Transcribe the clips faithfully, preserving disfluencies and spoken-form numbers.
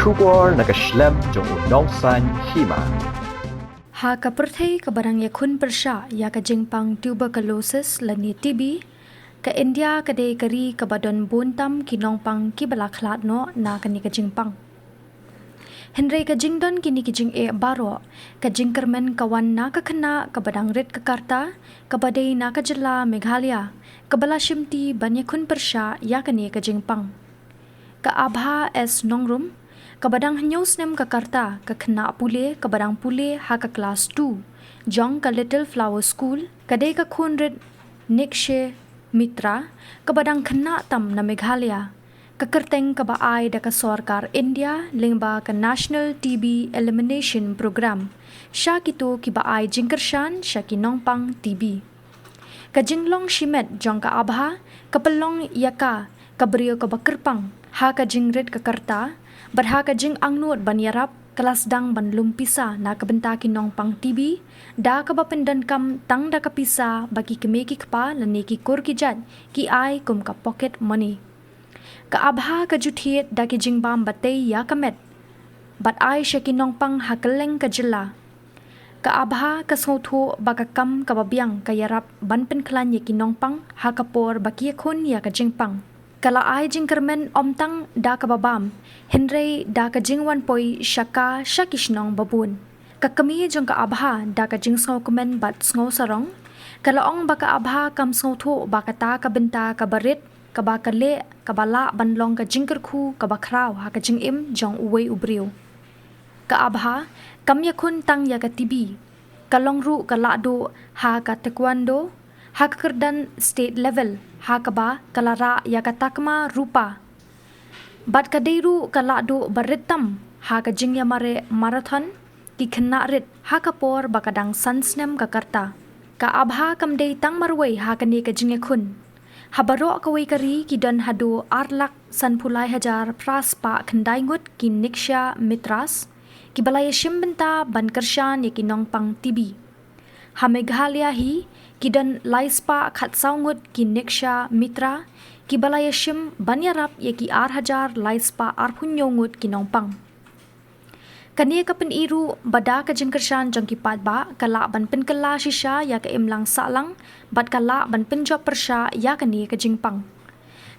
Khubor na ka shlem jong u nongsan hima. Ha ka pyrthei kaba dang ïakhun pyrshah ïa ka jingpang tuberculosis lane T B, ka India ka dei ka ri kaba don bun tam ki nongpang kiba la khlad noh na kane ka jingpang. Hynrei ka jingdon kine ki jingeh baroh, ka jingkyrmen ka wan na ka khynnah kaba dang rit ka karta, kaba dei na ka jylla Meghalaya, kaba la shimti ban ïakhun pyrshah ïa kane ka jingpang. Ka Abha S Nongrum, kaba dang hynñiew snem ka karta, ka khynnah pule kaba dang pule ha ka klas two jong ka Little Flower School, ka dei ka khun rit Nikshay Mitra, kaba dang khynnah tam na Meghalaya. Ka kyrteng kaba ai da ka sorkar India lyngba ka National T B Elimination Program sha kito kiba ai jingkyrshan sha ki nongpang T B. Ka jinglong shimet jong ka Abha ka pynlong ïa ka ka briew kaba kyrpang ha ka jingrit ka karta, bad ha ka jingangnud ban ïarap ka la sdang ban lum pisa na ka bynta ki nongpang T B, da kaba pyndonkam tang da ka pisa ba ki kmie ki kpa lane ki kur ki jait ki ai kum ka pocket money. Ka Abha ka ju thied da ki jingbam ba tei ïa ka met bad ai sha ki nongpang ha kylleng ka jylla. Ka Abha ka sngewthuh ba ka kam kaba biang ka ïarap ban pynkhlaiñ ïa ki nongpang ha ka por ba ki ïakhun ïa ka jingpang. Ka la ai jingkyrmen ym tang da kaba bam, hynrei da ka jingwan poi sha ka sha ki shnong ba bun. Ka kmie jong ka Abha da ka jingsngewkmen bad sngewsarong ka la ong ba ka Abha kam sngewthuh ba kata ka bynta kaba rit kaba ka leh kaba lah ban long ka jingkyrkhu kaba khraw ha ka jingim jong uwei u briew. Ka Abha kam ïakhun tang ïa ka T B, ka long ruh ka lah duh ha ka taekwondo ha ka kyrdan state level, ha kaba ka la rah ïa ka takma rupa. Bad ka dei ruh ka lah duh ba rit tam ha ka jingïamareh marathon ki khynnah rit ha ka por ba ka dang san snem ka karta. Ka Abha kam dei tang marwei ha kane ka jingïakhun. Ha baroh kawei ka ri ki don haduh ar lak sanphew lai hajar phra spah khyndai ngut ki Nikshay Mitras kiba la ïashim bynta ban kyrshan ïa ki nongpang T B. Ha Meghalaya hi ki don lai spah khatsaw ngut ki Nikshay Mitra kiba la ïashim ban ïarap ïa ki ar hajar lai spah arphew hynñiew ngut ki nongpang. Kane ka pyni ruh ba da ka jingkyrshan jong ki paidbah ka lah ban pynkylla shisha ïa ka imlang sahlang bad ka lah ban pynjop pyrshah ïa kane ka jingpang.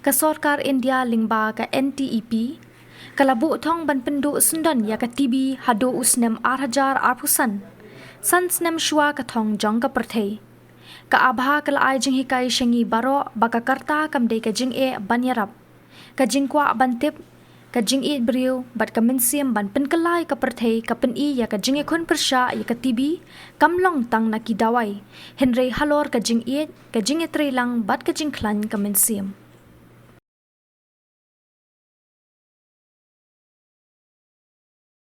Ka sorkar India lyngba ka N T E P ka la buh thong ban pynduh syndon ïa ka T B haduh u snem ar hajar arphew san, san snem shuwa ka thong jong ka pyrthei. Ka Abha ka la ai jinghikai sha ngi baroh ba ka karta kam dei ka jingeh ban ïarap. Ka jingkwah ban tip, ka jingïeit briew bad ka mynsiem ban pynkylla ïa ka pyrthei ka pyni ïa ka jingïakhun pyrshah ïa ka T B kam long tang na ki dawai, hynrei halor ka jingïeit, ka jingïatreilang bad ka jingkhlaiñ ka mynsiem.